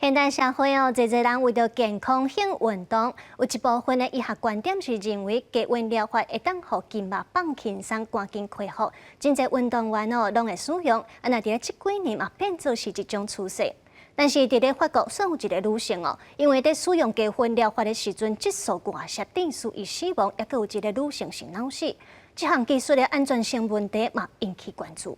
現代社會哦，濟濟人為著健康興運動，有一部分的醫學觀點是認為低溫療法會當予筋肉放輕鬆，趕緊恢復。真濟運動員哦，攏會使用，啊，若佇咧這幾年嘛變做是一種趨勢。但是佇咧法國，煞有一个女性哦，因為佇使用低溫療法的時陣，激素外泄，致使伊死亡，抑閣有一个女性是腦死。這項技術的安全性問題嘛引起關注。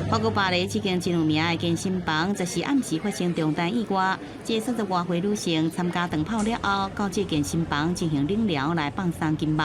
法國巴黎這間真有名的健身房，十四暗時發生重大意外。這30外歲女性參加長跑了後，到這健身房進行冷療來放鬆筋肉。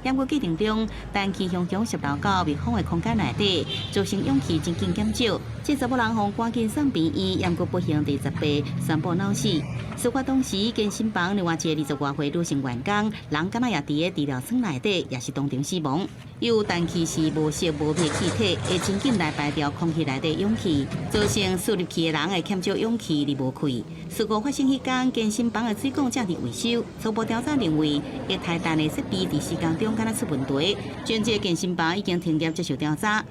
毋過過程中，氮氣雄雄泄漏到密封的空間內底，造成氧氣真緊減少。這查某人予趕緊送病院，毋過不幸佇18宣布腦死。事發當時，健身房另外一个20外歲女性員工，人敢若也佇咧治療艙內底，也是當場死亡。有氮氣是無色無味氣體，會真緊來排掉空氣內底氧氣，造成吸入去的人會欠少氧氣而無氣。事故發生彼工，健身房的水管正佇維修，初步調查認為，液態氮的設備佇施工中敢若出問題，全這健身房已經停業接受調查。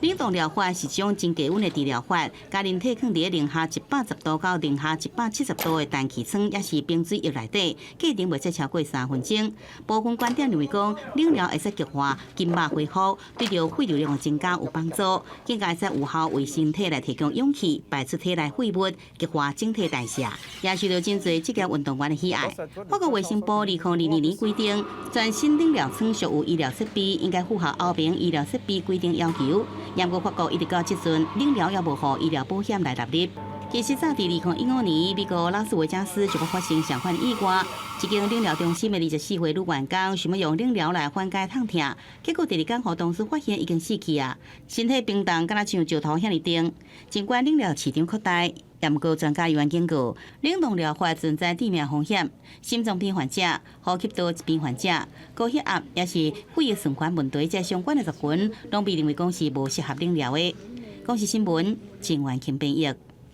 冷凍療法是一種真低溫的治療法，將人體囥佇零下110度到零下170度的氮氣艙，抑是冰水液內底，過程袂使超過3分鐘。部分觀點認為講，冷療會使激化筋肉恢復，對著血流量的增加有幫助，更加會使有效為身體來提供氧氣，排出體內廢物，激化整體代謝，也受到真濟職業運動員的喜愛。法國衛生部2022年規定，全新冷療艙屬有醫療設備，應該符合歐盟醫療設備規定要求。毋過法國一直到這陣，冷療猶無予醫療保險來納入。其實早佇2015年，美國拉斯維加斯就發生相款意外，一間冷療中心的24歲女員工想欲用冷療來緩解痛疼，結果第二工予同事發現已經死去啊，身體冰凍敢若像石頭遐爾硬。儘管冷療市場擴大，毋過專家依然警告，冷凍療法存在致命風險，心臟病患者、呼吸道疾病患者、高血壓，抑是血液循環問題這相關的族群，攏被認為講是無適合冷療的。公視新聞，鄭元慶編譯。